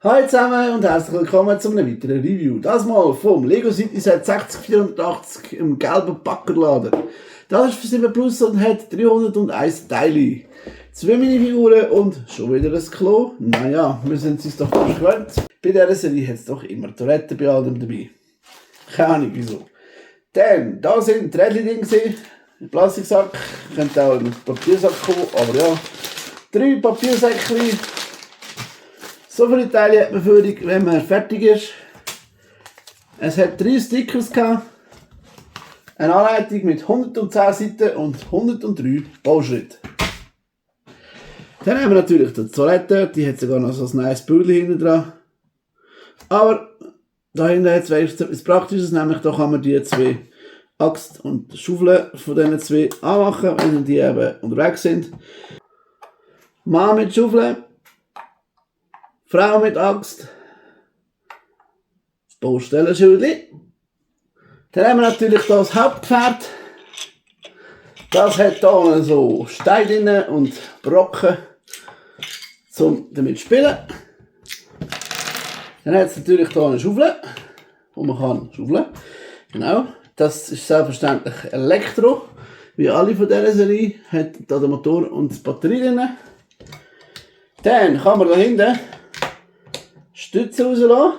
Hallo zusammen und herzlich willkommen zu einem weiteren Review. Das mal vom Lego City Set 60480 im gelben Packerladen. Das ist für 7 Plus und hat 301 Teile. 2 Minifiguren und schon wieder ein Klo. Naja, wir sind es doch fast gewöhnt. Bei dieser Serie hat es doch immer Toiletten bei allem dabei. Keine Ahnung wieso. Dann, da sind die Rädchen im Plastiksack. Könnte auch ein Papiersack kommen, aber ja. 3 Papiersäckchen. So viele Teile hat man für, wenn man fertig ist. Es hat 3 Stickers gehabt. Eine Anleitung mit 110 Seiten und 103 Bauschritten. Dann haben wir natürlich die Toilette, die hat sogar noch so ein nice Bildchen hinten dran. Aber dahinter hat es wenigstens etwas Praktisches, nämlich da kann man die 2 Axt und Schaufel von diesen 2 anmachen, wenn die eben unterwegs sind. Mann mit Schaufel, Frau mit Axt, das Baustellenschildchen. Dann haben wir natürlich das Hauptpferd. Das hat hier so Steine drin und Brocken, um damit zu spielen. Dann hat es natürlich hier eine Schaufel, wo man kann schaufeln. Genau, das ist selbstverständlich Elektro. Wie alle von dieser Serie hat hier der Motor und die Batterie drin. Dann kann man da hinten Stütze rauslassen.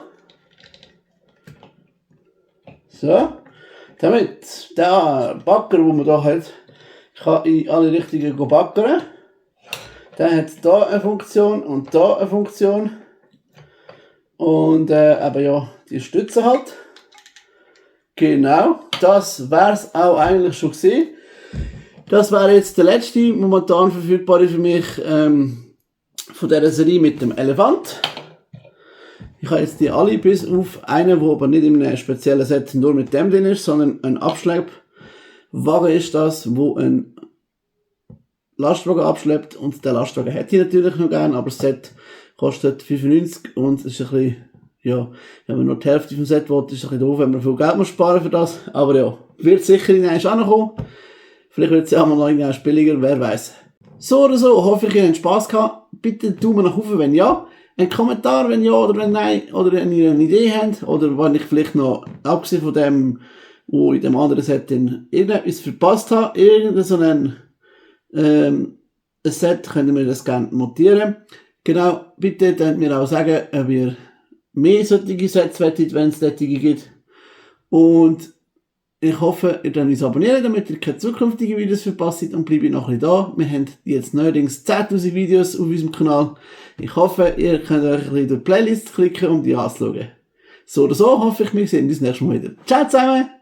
So, damit der Backer, den man hier hat, kann in alle Richtungen backern. Dann hat es hier eine Funktion und hier eine Funktion. Und eben ja, die Stütze halt. Genau, das wäre es auch eigentlich schon gewesen. Das wäre jetzt der letzte momentan verfügbare für mich von dieser Serie mit dem Elefant. Ich habe jetzt die alle bis auf einen, der aber nicht in einem speziellen Set nur mit dem drin ist, sondern ein Abschleppwagen ist das, wo ein Lastwagen abschleppt, und der Lastwagen hätte ich natürlich noch gern, aber das Set kostet 95 und es ist ein bisschen, ja, wenn man nur die Hälfte vom Set will, ist es ein bisschen doof, wenn man viel Geld muss sparen für das, aber ja, wird sicher in eins ankommen. Vielleicht wird es ja auch mal noch in eins billiger, wer weiß. So oder so, hoffe ich, ihr habt Spass gehabt. Bitte Daumen nach oben, wenn ja. Ein Kommentar, wenn ja oder wenn nein, oder wenn ihr eine Idee habt, oder wenn ich vielleicht noch, abgesehen von dem, wo in dem anderen Set irgendetwas verpasst habe, irgendein so ein Set, könnt ihr mir das gerne notieren. Genau, bitte könnt mir auch sagen, ob ihr mehr solche Sets wollt, wenn es solche gibt. Und ich hoffe, ihr könnt uns abonnieren, damit ihr keine zukünftigen Videos verpasst, und bleibt noch ein bisschen da. Wir haben jetzt neuerdings 10.000 Videos auf unserem Kanal. Ich hoffe, ihr könnt euch ein bisschen durch die Playlist klicken, um die anzuschauen. So oder so hoffe ich, wir sehen uns nächstes Mal wieder. Ciao zusammen!